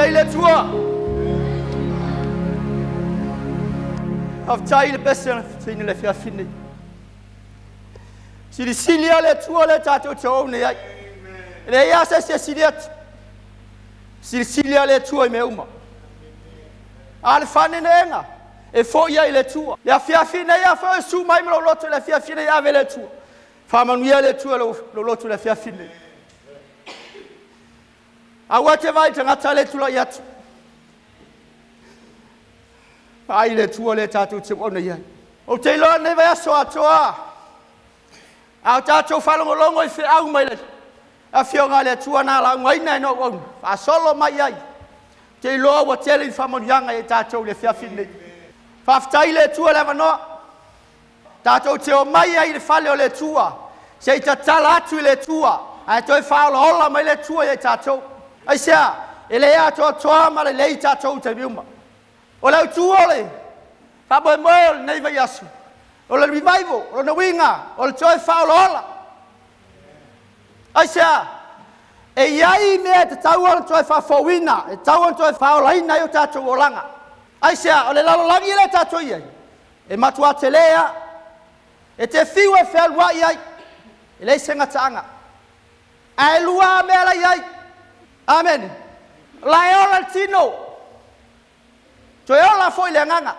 Lelei le Atua. Faafetai i le pese na fetuini le afiafi nei. Silisili lava le Atua lea tatou te o nei ai. E leai lava se isi e sili atu. Silisili lava le Atua i mea uma. A o le faaneneega e foi ai i le Atua. Le afiafi nei, afai o su mai ma lou loto i le afiafi nei, ave le Atua. Faamanuia le Atua lou loto i le afiafi nei. Aua te vaai tagata le tulai atu. Vaai le Atua lea tatou te uauna i ai. Ou te iloa nei vaiaso atoa. A o tatou faalogologo i feau mai le afioga a le Atua na laugaina e na uauna. Faasolo mai ai. Te iloa ua tele i faamanuiaga i tatou le afiafi nei. Faafetai le Atua le avanoa. Tatou te o mai ai i le fale o le Atua. Se i tatala atu i le Atua. Ae toe faaolaola mai le Atua ia i tatou. Aisea, e le atoatoa ma lelei tatou i taimi uma. O le autu o le faamoemoe o lenei vaiaso. O le revival, o lona uiga, o le toe faaolaola. Aisea, e iai mea e tatau ona toe faafouina, e tatau ona toe faaolaina ai o tatou olaga. Aisea, o le lalolagi lea tatou i ai, e matua tele lava. E te fiu e fealuai ai, e leai se gataaga. Ae lua mea la i ai. Amen. La e ola le tino. Toe ola foi le agaga.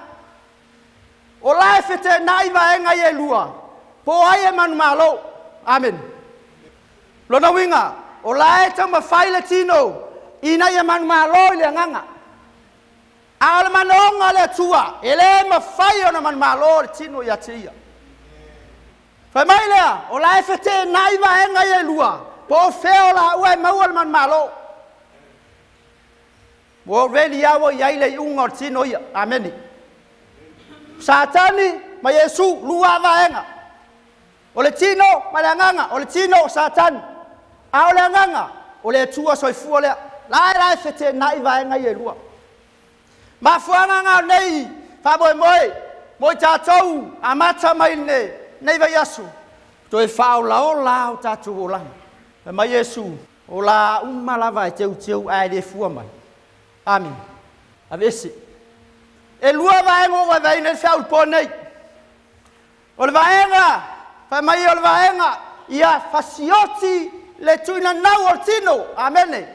O la e fetenai vaega ia e lua, po o ai e manumalo. Amen. Lona uiga, o la e taumafai le tino ina ia manumalo i le agaga. A o le manaoga o le Atua, e le mafai ona manumalo le tino ia te ia. Fai mai lea, o la e fetenai vaega ia e lua, po o fea o la ua e maua le manumalo. Ua already lava ua i ai le iuga o le tino ia. Amene. Satani ma Iesu, lua vaega. O le tino ma le agaga, o le tino o Satani. A o le agaga, o le Atua soifua lea. La e la e fetenai vaega ia e lua. Mafuaaga ngā nei faamoemoe mo i tatou amata mai nei vaiaso. Toe faaolaola o tatou olaga. Fai mai Iesu, o la uma lava e teuteu ae le fua mai. Amen. Aveese. E lua vaega o vaevaeina i le feau nei. O le vaega, fai mai o le vaega, ia fasioti le tuinanau o le tino. Amene.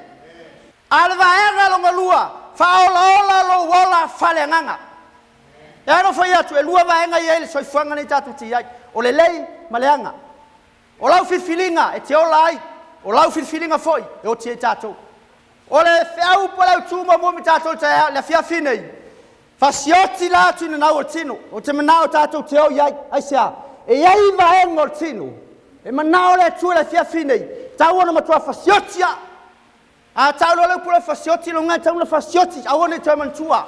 A le vaega longa lua, faaolaola lou ola faaleagaga. E ano fai atu, e lua vaega ia i le soifuaga nei tatou te i ai. O le lei ma le aga. O lau filifiliga e te ola ai, o lau filifiliga foi e oti ai tatou. O le feau po o le autu muamua ma tatou le afiafi nei, fasioti la tuinanau o le tino. O te manao tatou te o i ai. Aisea, e i ai vaega o le tino. E manao le Atua i le afiafi nei, tau ona matua fasioti a. A tau loa le upu le fasioti, lo ngai tau na fasioti, aua ne i toe manatua.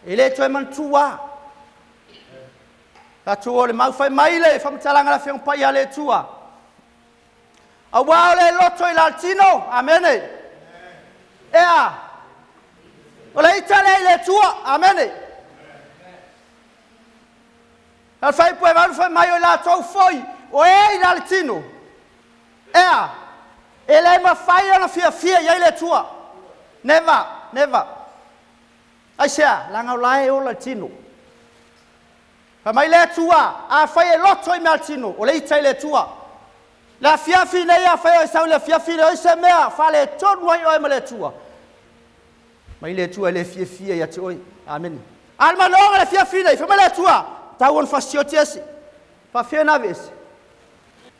E le toe manatua. Tatou o le mau fai mai le faamatalaga a le Afioga Paia a le Atua. Aua o le loto i la le tino. Amene. Ea, o le ita lea i le Atua. Amene. Al fai pue valu fai mai o latou foi, o e i la le tino. Ea, e le mafai ona fiafia i ai le Atua. Never, never. Aisea, leaga o la e ola le tino. Fai mai le Atua, afai e loto i mea le tino, o le ita i le Atua. Le afiafi nei, afai o e sau le afiafi nei, o se mea, faaletonu ai oe ma le Atua. Mai le Atua e le fiafia ia te oe. Amene. A le manaoga le afiafi nei, fai mai le Atua, tau ona fasioti ese. Faafia na ave ese.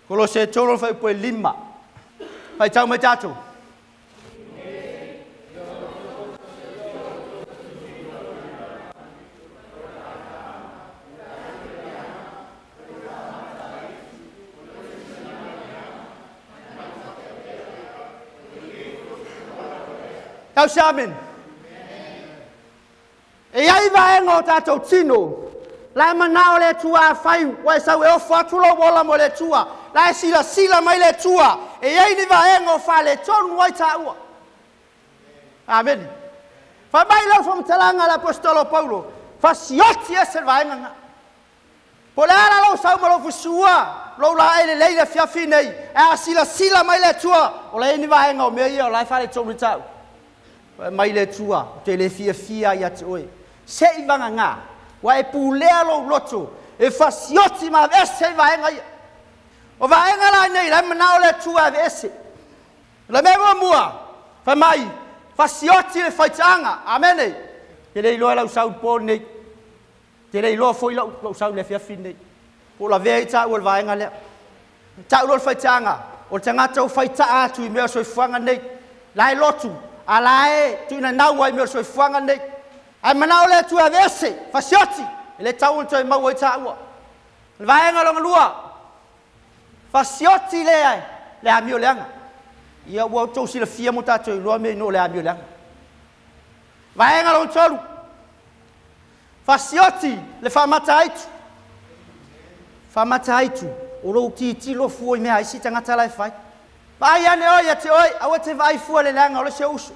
Kolose 3 fai pue 5. Fai tau mai tatou. Tau se amen. E iai vaega o tatou tino. La e manao le Atua afai, ua e sau e ofo atu lou ola mo le Atua. La e silasila mai le Atua. E iai ni vaega o faaletonu ai taua. Amene. Fai mai lau faamatalaga a le apostolo Paulo, fasioti ese le vaega nga. Po o le a la lou sau ma lou fusua, lou laei lelei le afiafi nei, e a silasila mai le Atua, o la e ni vaega o mea ia o la e faaletonu i taua. Mai le Atua, te le fiafia ia te oe. Se i vagagā, ua e pulea lou loto, e fasioti ma aveese i vaega ia. O vaega la nei, la e manao le Atua e aveese. O le mea muamua, fai mai, fasioti le faitaaga. Amene. Te le iloa lau sau po nei. Te le iloa foi lau sau le afiafi nei. Po o lavea i tāua le vaega lea. Tau lo le faitaaga, o le tagata o faitaa atu i mea o soifuaga nei. La e lotu, a la e tuina nau ai mea o soifuaga nei. Ae manao le Atua e aveese, fasioti, e le tau ona toe maua i tāua. Le vaega longa lua, fasioti lea le amio leaga. Ia ua outou silafia mo tātou iloa mea ino le amio leaga. Vaega longa tolu, fasioti le faamata aitu. Faamata aitu, o lou titilo fua i mea aisi tagata la e fai. Vaai ane oe ia te oe, aua te vaai fua le leaga o le se uso.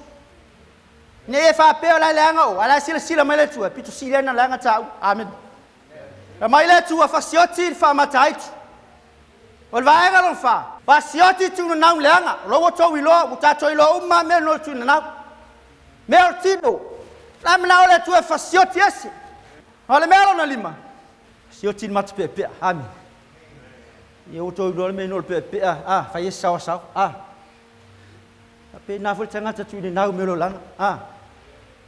Ne e faapea o la leaga o, ala silasila mai le Atua, pito sili ai na leaga tāu. Amen. Mai le Atua fasioti le faamata aitu. O le vaega lona fa, fasioti tunanau leaga, o lou outou iloa, ua tātou iloa uma mea no tunanau. Mea o le tino, la manao le Atua e fasioti ese. O le mea lona lima, fasioti le matapeapea. Amen. Ia outou iloa le mea no le peapea, a, fai e sawa sawa, a. Pe nā foi le tagata tuinanau mea o le olaga, a.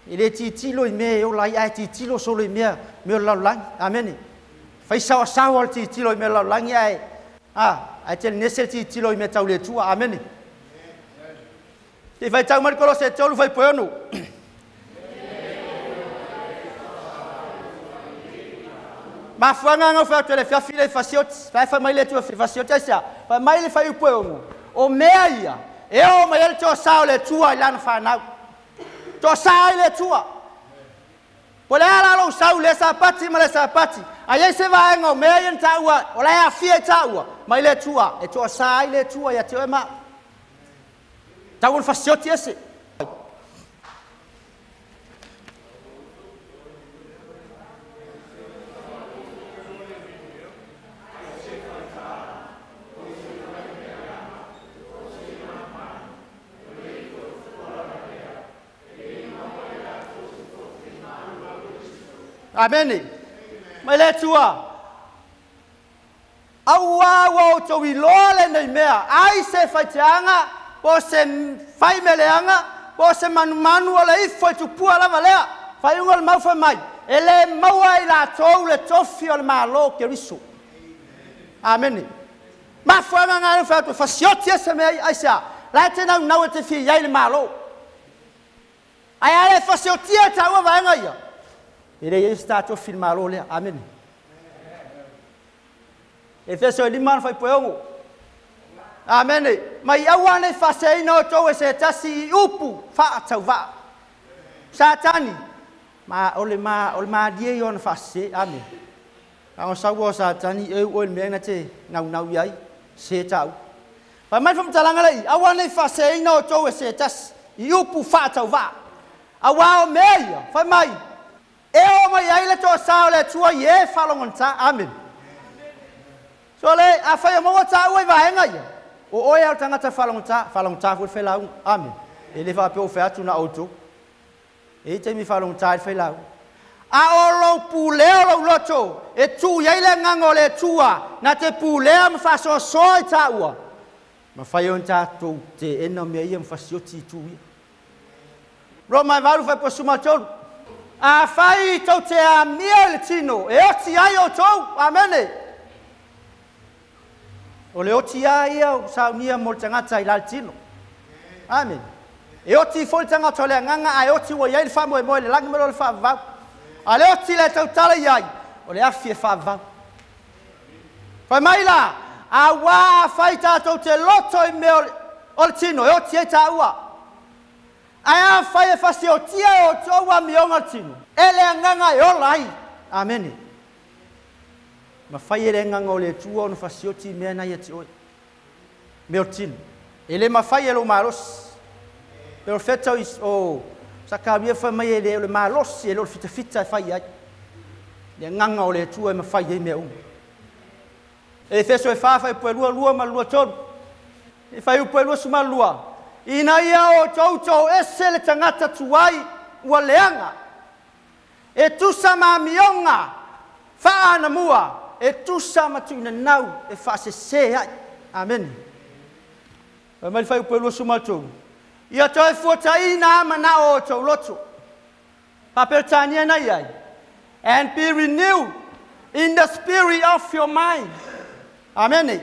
E le titilo i mea e ola ai, ae titilo solo i mea o le lalolagi. Amene. Fai sawa sawa le titilo i mea o le lalolagi, ae, a, ae tele nese le titilo i mea tau le Atua. Amene. Te fai tau mai le Kolose 3 fai poeono. Mafuanga ngau fai atu le fiafi le fasioti, fai fai mai le Atua fasioti aisa, fai mai le fai upoeono. O mea ia, e o mai ele toa sao le Atua i lana whanau. Toa sa ai le Atua. Po le ala lou sau le sapati ma le sapati. Ai ai se vaega o mea ia na tāua, o la e afia i tāua, mai le Atua, e toa sa ai le Atua ia te oe ma. Tau o le fasioti ese. Amene. Mai le Atua. Aua ua outou iloa lenei mea. Ai se faiteaga, po se faimeleaga, po se manumanu o le ifo i tupua lava lea. Faiuga o le mau fai mai. E le maua i latou le tofi o le malo Keriso. Amene. Mafuanga ngā le whai atu, fasioti ese mea i aisea. La e te nau nau e te fia iai le malo. Ai ale fasiotia e tāua vaega ia. E le iai se tātou fi le malo lea. Amene. E feso e lima na fai poeongo. Amene. Mai aua nei faseina o tau e se tasi i upu whaatau. Satani. Ma ole ma die i ona faase. Amene. Ka sau o Satani e o le mea na te nau nau iai. Se tau. Pai mai whamtalanga lei. Aua nei faseina o tau e se tasi i upu whaatau vaa. Aua o mea ia. Fai mai. E o mai ai le toa sao le Atua i e whalongonta. Amen. So le, a whai o maua tāua i vaenga ia. O oe au tangata whalongonta, whalongonta fue whailau. Amen. E le whapeo wheatu na auto. E te mi whalongonta i whailau. A o lou pulea o lou loto, e tū iai le nganga o le Atua, na te pulea ma whasoasoa i tāua. Ma whai o tātou te ena mea ia ma whasioti i tū ia. Roma e valu whai posuma tolu. A whai tau te amia le tino, e oti ai o tau, amene. O le oti a ia o saunia mo le tangata i la le tino. Amen. E oti fo le tangata o le anganga, a e oti ua iai le wha moe moe le langi melo le wha vau. A le oti le tautala iai, o le afi e wha vau. Whai mai la, a wā whai tātou te loto i mea o le tino, e oti e tāua. Ai a whai e whasi o tia o tōua mionga tino. E le anganga e ola ai. Amene. Ma whai e le anganga o le Atua ona whasioti mea nei a te oe. Mea o tino. E le mawhai e lo malosi. Pe o whetau o sakawia whai mai e le o le malosi e le o le fitafita e whai ai. Le anganga o le Atua e mawhai e mea umu. E feso e whawhai pue lua lua ma lua tolu. E whai u pue lua suma lua. Ina ia o toutou ese le tagata tuai ua leaga. E tusa ma amioga faaanamua, e tusa ma tuinanau e faasese ai. Amene. Fai mai le fuaiupu e 23. Ia toe fuataina a manao o outou loto. Faaperetania na i ai. And be renewed in the spirit of your mind. Amene.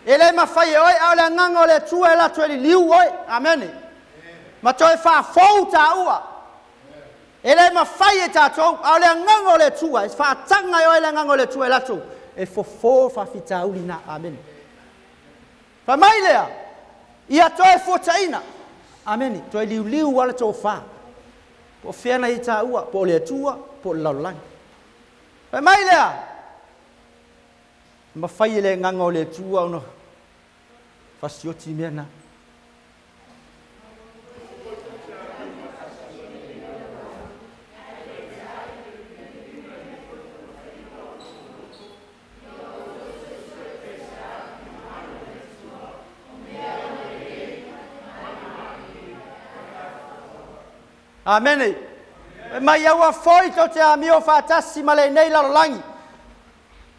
E le mafai e oe a o le agaga o le Atua e latou e liliu oe. Amene. Ma toe faafou taua. E le mafai e tatou a o le agaga o le Atua e faataga e oe le agaga o le Atua e latou e fofo faafitauli na. Amene. Fai mai lea, ia toe fuataina. Amene. Toe liuliu ala tofa. Po o fea na i taua, po o le Atua, po o le lalolagi. Fai mai lea, mafai e le agaga o le Atua ona fasioti mea na. Amene. Mai aua foi tau te amio faatasi ma lenei lalolagi.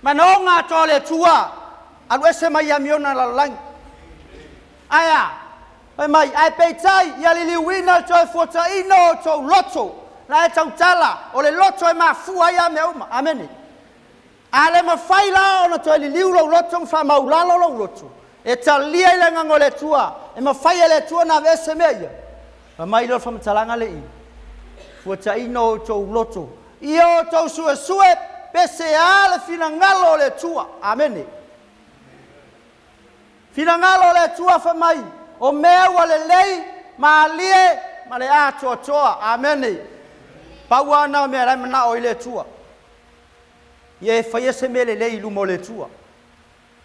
Manaoga atoa le Atua, alu ese mai amiona lalolagi. Aia, fai mai, ae peitai, ia liliuina le toe fuataina o tou loto. La e tautala, o le loto e mafua ai a mea uma. Amene. A le mafai la ona toe liliu lou loto ma faamaulalo lou loto. E talia i le agaga o le Atua, e mafai e le Atua na aveese mea ia. Fai mai lea o le faamatalaga le i. Fuataina o tou loto. Ia o tou suesue pese a le finagalo o le Atua. Amene. Finagalo o le Atua fai mai, o mea ua lelei, malie ma le atoatoa. Amene. Pau lava na o mea lai manao i le Atua. Ia e fai ese mea lelei i luma o le Atua.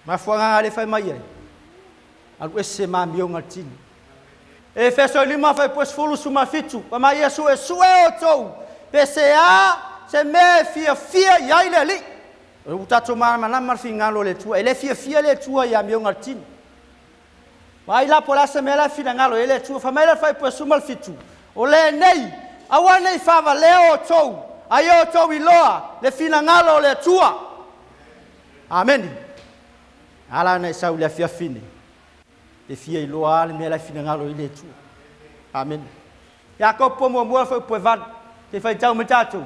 Mafuagaga le fai mai ai. Alu ese ma amioga le tino. Efeso 5 fuaiupu 17, fai mai ia suesue outou, pese a se mea e fiafia i ai le Alii. O le tatou malamalama le finagalo o le Atua. E le fiafia le Atua i amioga le tino. Vaai la po o le a se mea la e finagalo i ai le Atua. Fai mai la le fuaiupu 17, o lenei, aua nei faavalea outou, ai outou iloa le finagalo o le Atua. Amene. Ala na e sau le afiafi nei. E fia iloa le mea la e finagalo i le Atua. Amene. Iakopo muamua fuaiupu e 8. Te faitau mai tatou.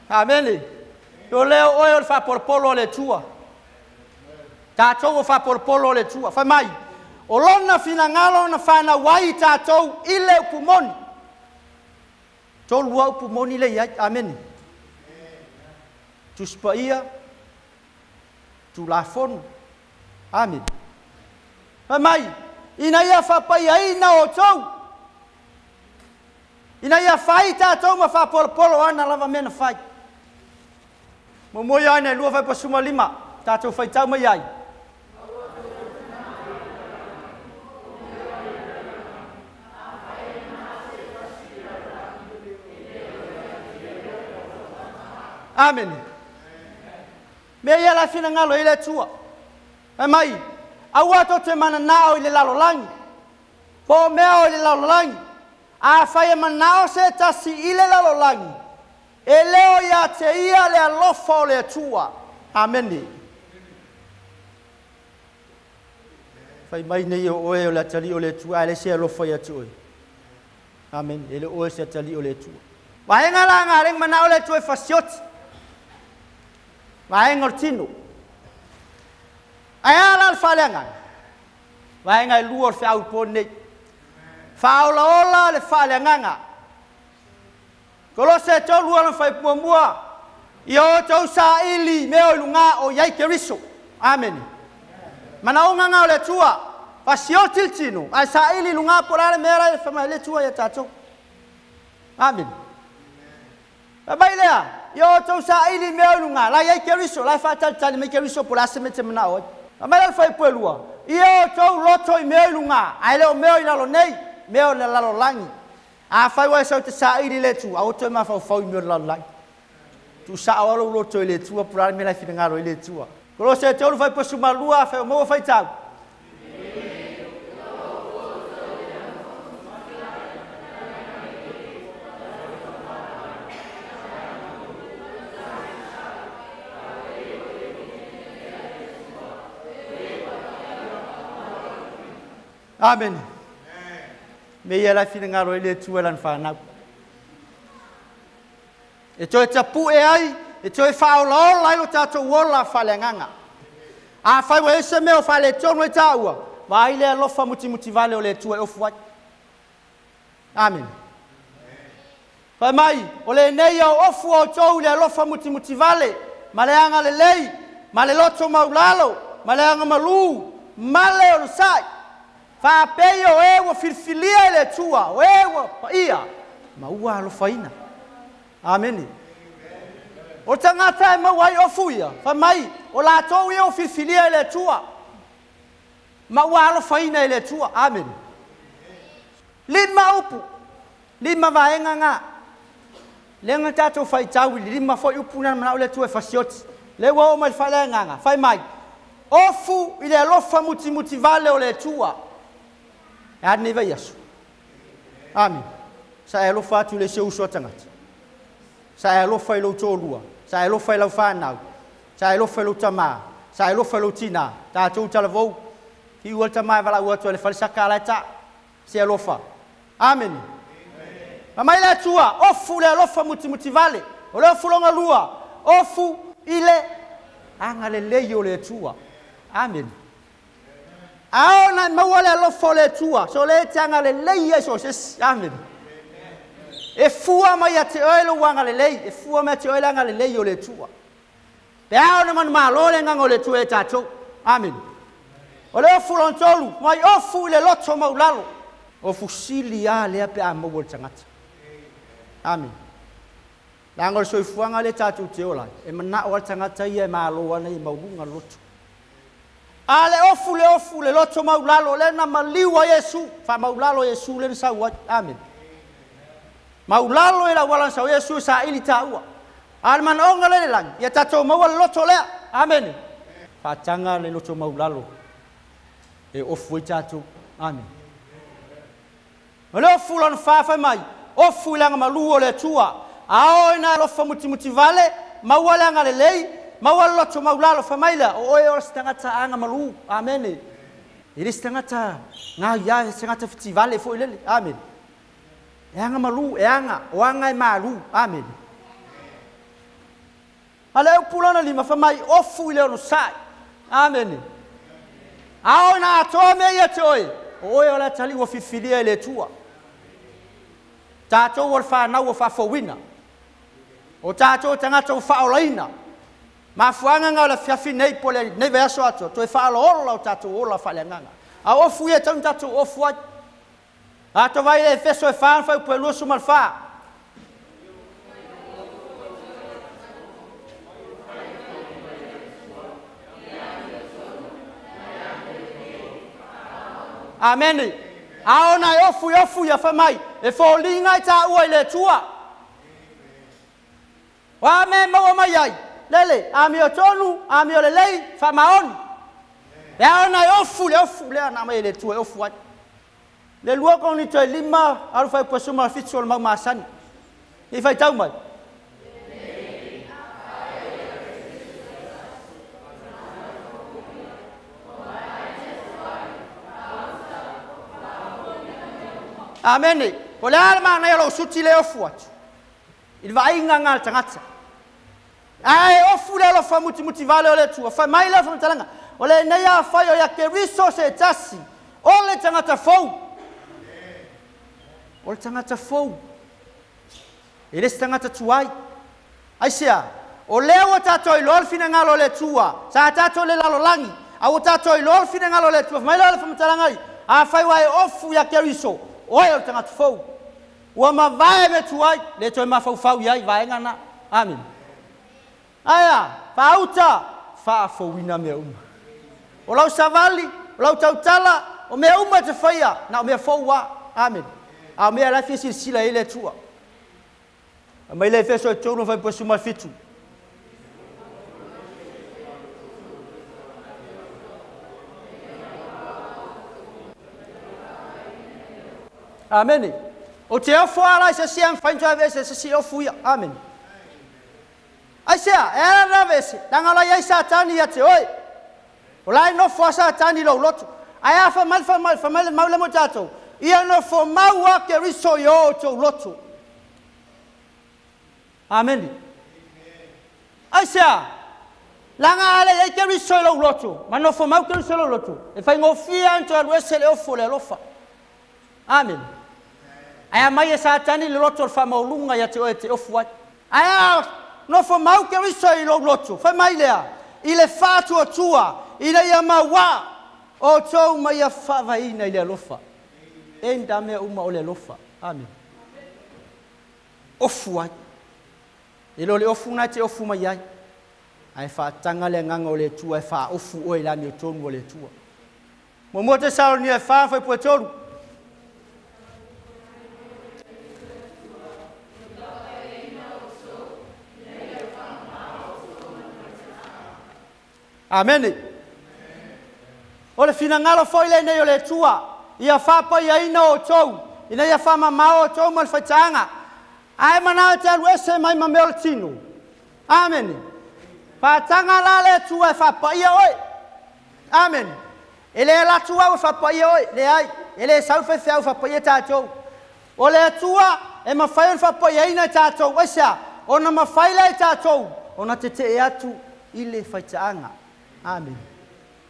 Amene. O leo oe o le faapolopolo o le Atua. Tatou o faapolopolo o le Atua. Fai mai, o lona finagalo na fanau ai tatou i le upu moni. Tolu upu moni le iai. Amene. Tusi Paia, Tulafono. Amene. Fai mai, ina ia faapaiaina outou. Ina ia fai tatou ma faapolopolo ana lava mea na fai. Muamua ia na 2 fuaiupu 15, tatou faitau mai ai. Amene. Mea ia la finagalo i le Atua. Fai mai, aua tou te mananao i le lalolagi. Po o mea o i le lalolagi. A fai e manao se tasi i le lalolagi, e leo ia te ia le alofa o le Atua. Amene. Fai mai nei o oe o le atali o le Atua, a le se alofa ia te oe. Amene. E le oe se atali o le Atua. Vaega la ngā lenga manao le Atua e fasioti. Vaega o le tino. Ai ala le faaleagaga. Vaega e lua o le feau po nei. Faaolaola le faaleagaga. Kolose 3 ala fuaiupu muamua. Ia outou saili mea o i luga o i ai Keriso. Amene. Manaoga ngā o le Atua. Fasioti le tino. Ae saili i luga po o le a le mea la e fai mai le Atua ia tatou. Amene. Fai mai lea, ia outou saili mea o i luga, la i ai Keriso, la e faatalitali mai Keriso po o le a se mea e te manao ai. Fai mai la le fuaiupu e 2, ia outou loto i mea o i luga, ae le o mea o i lalo nei, mea o le lalolagi. A fai ua e sau te saili le Atua, aua toe mafaufau i mea o le lalolagi. Tuusao lou loto i le Atua po o le a le mea la e finagalo ai le Atua. Kolose 3 fuaiupu 12 afai o maua faitau. Amen. Me ia la finagalo i le Atua e lana fanau. E toe tapue ai, e toe faaolaola ai lo tatou ola faaleagaga. Afai ua i ai se mea o faaletonu ai taua, vaai le alofa mutimutivale o le Atua e ofu ai. Amen. Fai mai, o lenei o ofu o outou i le alofa mutimutivale, ma le agalelei, ma le loto maulalo, ma le agamalu, ma le onosai. Faapei o e ua filifilia i le Atua, o e ua paia, ma ua alofaina. Amene. O tagata e maua ai ofu ia, fai mai, o latou ia ua filifilia i le Atua, ma ua alofaina i le Atua. Amene. 5 upu, 5 vaega ngā. Lea na tatou faitau i le 5 foi upu na manao le Atua e fasioti. Lea ua oo mai le faaleagaga, fai mai, ofu i le alofa mutimutivale o le Atua. E a lenei vaiaso. Amen. Sa e alofa atu i le isi uso a tagata. Sa e alofa i lou toalua, sa e alofa i lau fanau, sa e alofa i lou tamā, sa e alofa i lou tinā. Tatou talavou, ki ua le tamā e valaau atu ai le fale saka ala e tā. Se alofa. Amen. Ma mai le Atua, ofu le alofa mutimutivale. O le ofu longa lua, ofu i le agalelei o le Atua. Amen. Ao na maua le alofa o le Atua, so le te agalelei ai so se isi. Amen. E fua mai ia te oe lou agalelei, e fua mai ia te oe le agalelei o le Atua. Pe ao na manumalo le agaga o le Atua e tatou. Amen. O le ofu lona tolu, mai ofu i le loto maulalo. Ofu sili a lea pe a maua le tagata. Amen. Leaga o le soifuaga lea tatou te ola ai, e manao lava le tagata ia e malo ana ia mauluga le loto. A le ofu le ofu le loto maulalo, lea na maliu ai Iesu, faamaulalo Iesu lea na sau ai. Amen. Maulalo e lau ala na sau Iesu e saili taua. A le manaoga lea i le lagi, ia tatou maua le loto lea. Amen. Faataga le loto maulalo e ofu ai tatou. Amen. O le ofu lona fa fai mai, ofu i le agamalu o le Atua. A o ina alofa mutimutivale, maua le agalelei, maua le loto maulalo, fai mai lea, o oe o se tagata agamalu. Amen. E le se tagata ngā ia, se tagata fitivale foi lele. Amen. E agamalu, e aga, o aga e malu. Amen. A le upu lona 5, fai mai, ofu i le onosai. Amen. A o ina atoa mea ia te oe, o oe o le atali ua filifilia i le Atua. Tatou o le whanau o faafouina. O tatou tagata o faaolaina. Mafuanga ngā o le fiafi nei po le nei vaiaso atoa, toe faalaola o tatou ola faaleagaga. A ofu ia tau ni tatou ofu ai. Ato vai le Efeso e 4 fuaiupu e 24. Amen. A ona e ofu i ofu ia fai mai, e foliga i taua i le Atua. O a mea e maua mai ai, lele, amio tonu, amio lelei, faamaoni. E a ona e ofu le ofu lea na mai e le Atua e ofu ai. Le 2 Korinito e 5, alu fuaiupu 17 o le mau masani. I faitau mai. Amen. O le a le manaia o lou suti le ofu atu. I le vaaiga ngā le tagata. Ae ofu le alofa mutimutivale o le Atua. Fai mai le whamatalaga. O le nei a whai o ia Keriso se tasi. O le tagata fou. O le tagata fou. E le se tagata tuai. Aisea, o lea ua tatou iloa le finagalo o le Atua. Sa tatou le lalolagi. A ua tatou iloa le finagalo o le Atua. Fai mai le whamatalaga i. A whai wa e ofu ia Keriso. Oe o le tagata fou. Ua mavae me tuai. Le toe mafaufau iai vaega na. Amen. Aia, faauta, faafouina mea uma. O lau savali, o lau tautala, o mea uma te whaia, na o mea fou a. Amen. A o mea la fia silasila i le Atua. A mai le Efeso e 3 fuaiupu 17. Amene. O te ofo ala i se si am fainto ave se si ofu ia. Amen. Ai sea, e ala na vese, langa la iai Satani ia te oi. O lai no fo Satani lo lotu. Ai a fa mal fa mal fa mal mau le mo tatou. Ia no fo mau a ke riso i o tau lotu. Amen. Ai sea, langa ale iai ke riso i lo lotu. Ma no fo mau ke riso i lo lotu. E fai ngofia anto alu ese le ofo le alofa. Amen. Ai a mai e Satani le lotu o le whamaulunga ia te oe te ofu ai. Ai a no fo mau ke riso i lo lotu. Fai mai lea, i le whātua tua, i le ia maua, o tau mai a whaavaina i le alofa. E nda mea uma o le alofa. Amen. Ofu ai. E lo le ofu nai te ofu mai ai. Ai whaatanga le nganga o le tua, e wha ofu oe la mi o tonu o le tua. Mo mua te sao ni e wha whai pue tolu. Amen. O le finangalo foi le nei o le tua, ia whapa ia ina o tau, ina ia wha mamao o tau ma le whaitaanga. Ai manao te alu ese mai ma mea o le tino. Amen. Whaatanga la le tua e whapa ia oe. Amen. E le latu au e whapa ia oe, le ai. E le sauwhe whiau whapa ia tātou. O le tua e mawhai o whapa ia ina tātou. Aisea, ona mawhai le tātou. Ona te te e atu i le whaitaanga. Amen.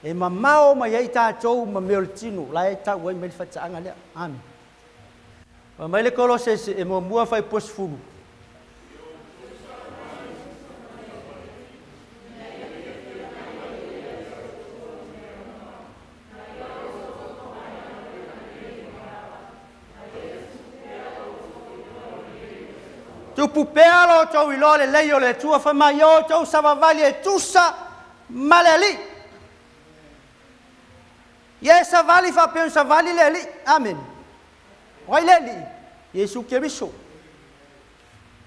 E mamao mai ai tātou ma mea o le tino. La e tau ai mai le whaitaanga lea. Amen. Ma mai le Kolosese e mua mua whai posfulu. Tupu pea lo tau i loa le lei o le tua whai mai o tau savavali e tusa ma le ali. Ia e savali whapea savali le ali. Amen. Wai le ali. Iesu Keriso.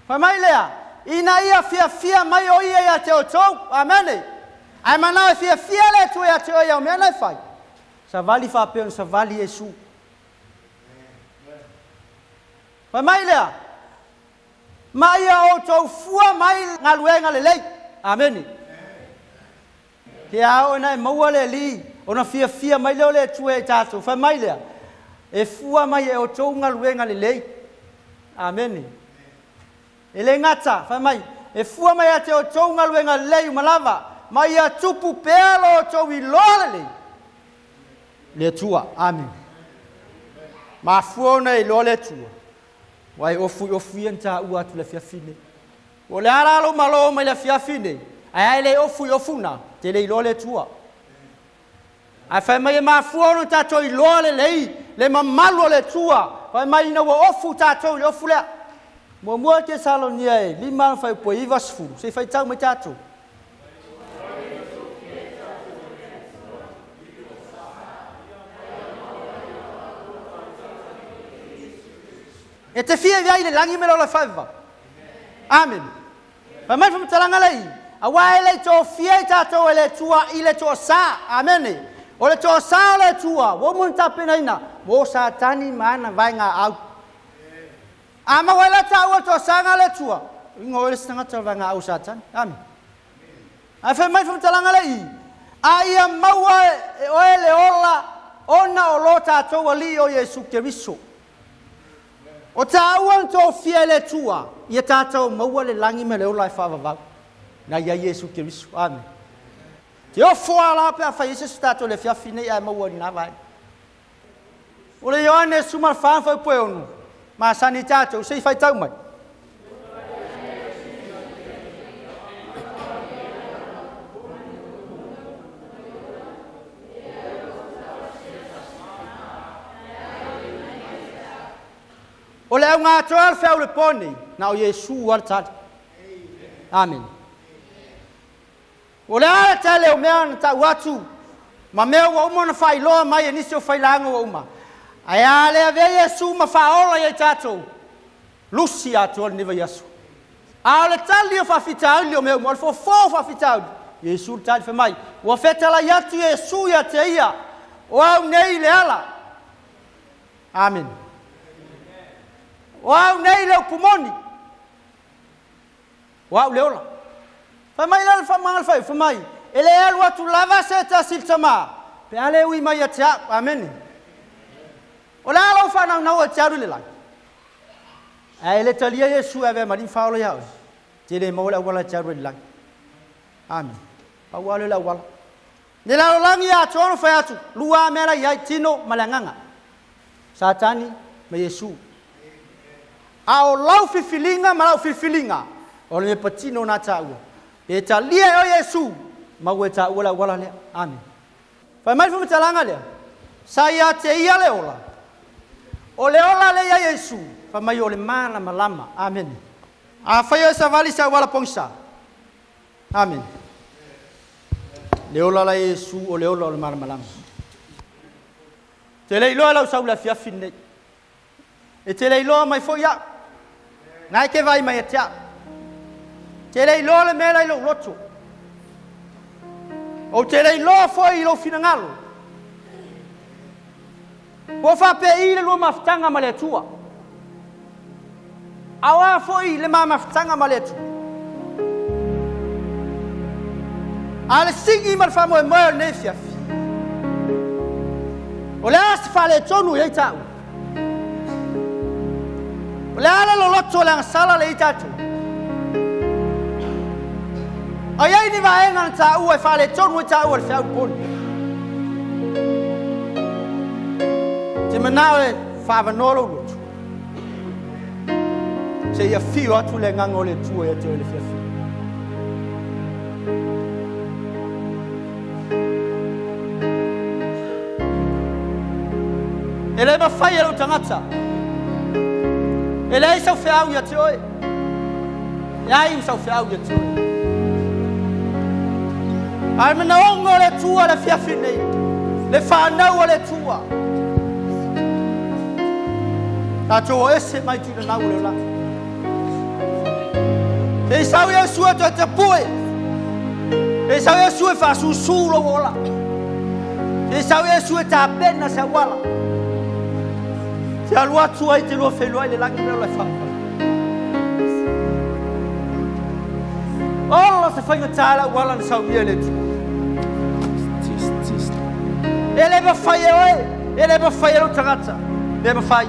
Whai mai lea. Ina ia fia fia mai o ia ia te o tau. Amen. Ai manao e fia fia le tua ia te o ia o mea nei whai. Savali whapea savali Iesu. Whai mai lea. Ma ia o tau fua mai ngaluenga le lei. Amen. Ke ao ina e maua le li, ona fia fia mai leo le tue e tātou. Whai mai lea, e fua mai e o tau ngaluenga le lei. Amen. E le ngata, whai mai, e fua mai a te o tau ngaluenga le lei umalava, ma ia tupu pea lo o tau i loa le lei. Le tua, amen. Ma fua ona i loa le tua. Wai ofu ofu ia nta ua atu le fiafine. O le ala alo malo mai le fiafine. Ai ai le ofu ofu na, te le iloa le tua. Ai fai mai e mafua ono tātou iloa le lei, le mamalu o le tua. Fai mai ina ua ofu tātou le ofu lea. Mua mua te salonia e, 5 whai pue 90. Se whai tau mai tātou. E te fia i le langi me lola whaiwa. Amen. Whai mai whamatalanga lei. A wai le tō fia i tātou e le tua i le tō sā. Amen. O le tō sā o le tua. Wo mun tapena ina. Mō Satani maana vai ngā au. A maua la tāua tō sā ngā le tua. Ingo ole sangata vai ngā au Satani. Amen. A whai mai whamatalanga lei. A ia maua e oe le ola ona o lo tātou ali o Iesu Keriso. O tāua tō fia le tua, ia tātou maua le langi me le ola e whaavavau. Na ia Iesu Keriso. Amen. Te ofo ala pe a whai ese tātou le fiafi nei a maua ni nā vai. O le Ioane suma whaan whai pue onu. Ma sani tātou, sei whai tau mai. O le au ngā toa al whiau le pōni, na o Iesu ar tali. Amen. O le ala tale o mea na tau atu, ma mea ua uma na whailoa mai e nisi o whailanga ua uma. Ai a le avea Iesu ma whaola ia i tātou, lusi atoa le niwa Iesu. A o le tali o whawhitauli o mea uma, o le fofo o whawhitauli. Iesu le tali whamai. Ua whetala i atu Iesu ia te ia, o au nei le ala. Amen. O au nei le upu moni. O au le ola. Fai mai la le faamaga le fai, fai mai, e le alu atu lava se tasi le tamā, pe a le ui mai ia te au. Amene. O le a lau whanaunau e te aru le lagi. Ae le talia Iesu e avea ma lima whaola ia oe. Te le maua le auala e te aru le lagi. Amen. Pau ale le auala. Ne lalo langi a tono whai atu, lua mea la iai tino ma le anganga. Satani ma Iesu. A o lau fifilinga ma lau fifilinga, o le me patino nā tāua. E talia e o Iesu, mau e tāua le auala lea. Amen. Whai mai whamatalanga lea, sa ia te ia le ola. O le ola le ia Iesu, whai mai o le mana malama. Amen. A whai o sa vali sa wala pongsa. Amen. Le ola la Iesu o le ola o le mana malama. Te leiloa lau sau le afiafi nei. E te leiloa mai foi au. Ngai ke vai mai e te au. Te leiloa le mea lai lou loto. O te leiloa foi i lou finagalo. Ua faapei le lua mafutaga ma le Atua. Auā foi le ma mafutaga ma le Atua. A le sigi ma le faamoemoe o lenei fiafi. O le a se faaletonu i ai tāua. O le a le loloto o le agasala le i tātou. Ai ai ni vaega na tāua e faaletonu ai tāua le feau poni. Te manao e whaavanoa lou loto. Se ia fio atu le nganga o le tua ia te o le fiafi. E le mawhai e lau tangata. E le ai sau feau ia te oe. E ai u sau feau ia te oe. Ai manaongo le tua le fiafi nei. Le whanau o le tua. Tātou o ese mai tūna nau le la. Te isau ia sua te te pue. Te isau ia sua e whaasusu lo ola. Te isau ia sua e tāpena se awala. Te alu atu ai te lua whenua i le langi mea o le whapa. Ola se whainga tāla uala na saumia le tua. E le mawhai e oe, e le mawhai e lau tangata. Le mawhai.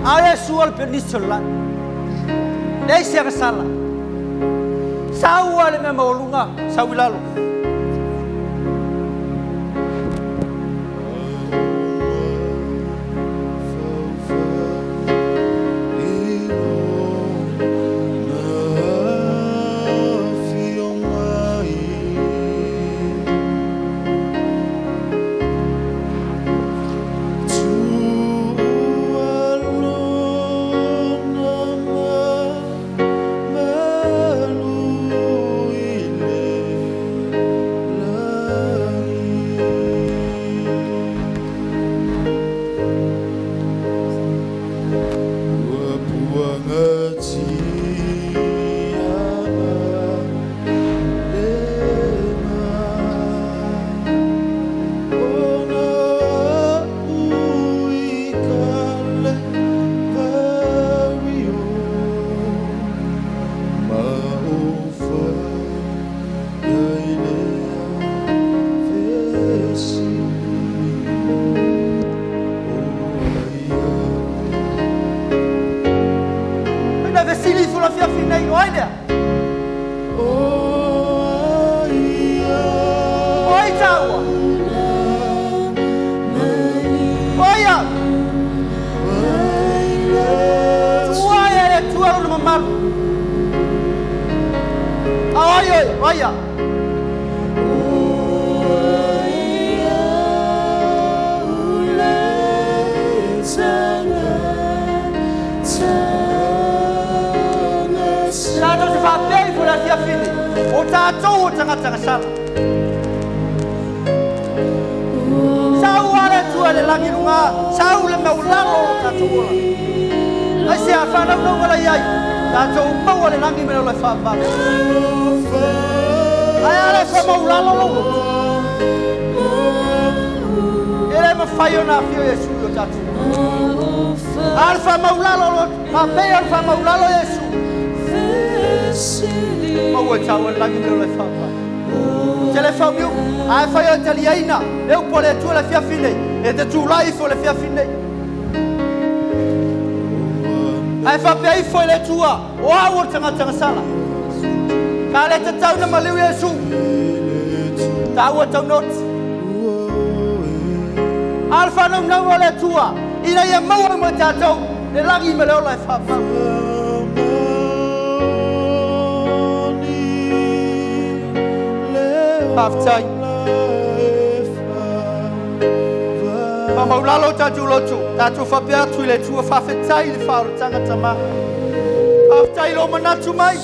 A Iesu o le penisi o le lagi. Leai se agasala. Saua le mea maualuga, sau i lalo. mawhai o nā whio Yesu i o tātou. Alfa maulalo, mapei alfa maulalo Yesu. Maua tau an langi meo le whapa. Te le whamiu, ai whai o te liaina, e upo le atua le fiafi nei, e te tūlai ifo le fiafi nei. Ai whapea ifo i le atua, o au o tanga sala. Ka le te tau na maliu Yesu. Tāua tau noti. Alfa nau nau o le atua, ina ia maua mo tātou, le langi me le ola e whapau. Whaftai. Whamaulalo tātou lotu, tātou whapea atu i le tua whawhetai le whaorotanga tama. Whaftai lo manatu mai.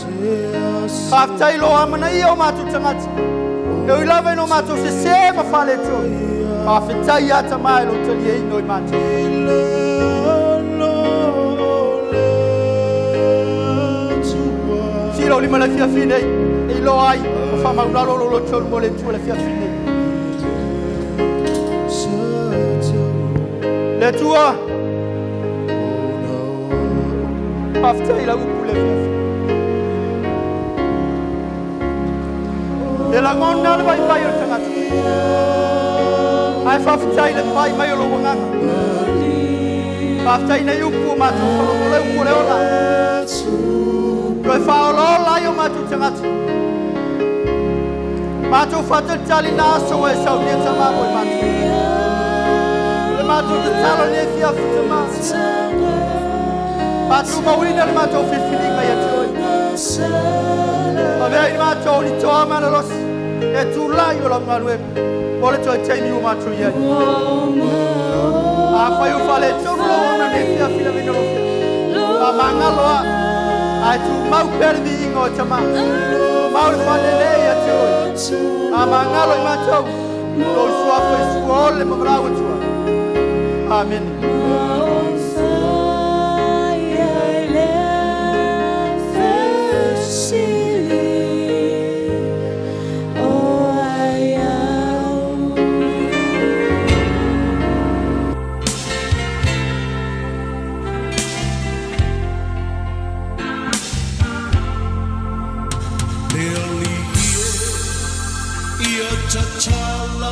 Whaftai lo amana ia o mātou tangata. E ui lava ino mātou se se ma whale tua. Whawhetai a tama e lo tali e ino i mātou. Silo lima le fiafi nei, e ilo ai. Whamaulalo lo lo tolu mo le tua le fiafi nei. Le tua whaftai la upu le fiafi. Le langona le vai vai o tangata. Ai whaftai le pai mai o lo wanganga. Whaftai nei upu o mātou whalongo le upu le ola. Toi whaolola i o mātou tangata. Mātou whatalitali nā aso e saunia tamā mo i mātou. Le mātou te talo ni e fiafi tamā. Mātou mauina le mātou whiwhilinga ia te oi. Pavea i mātou ni toa mana losi. E tūlai o lau ngaluem. O le toi teimi o mātou iai. A whai o whale tonu lo ona ni fiafi la vina lofia. A mangaloa. Ai tū mau pere vi ingo o tamā. Mau le whale le ia te oi. A mangalo i mātou, lo suafa i sua ole mamarau atua. Amen. Tatala.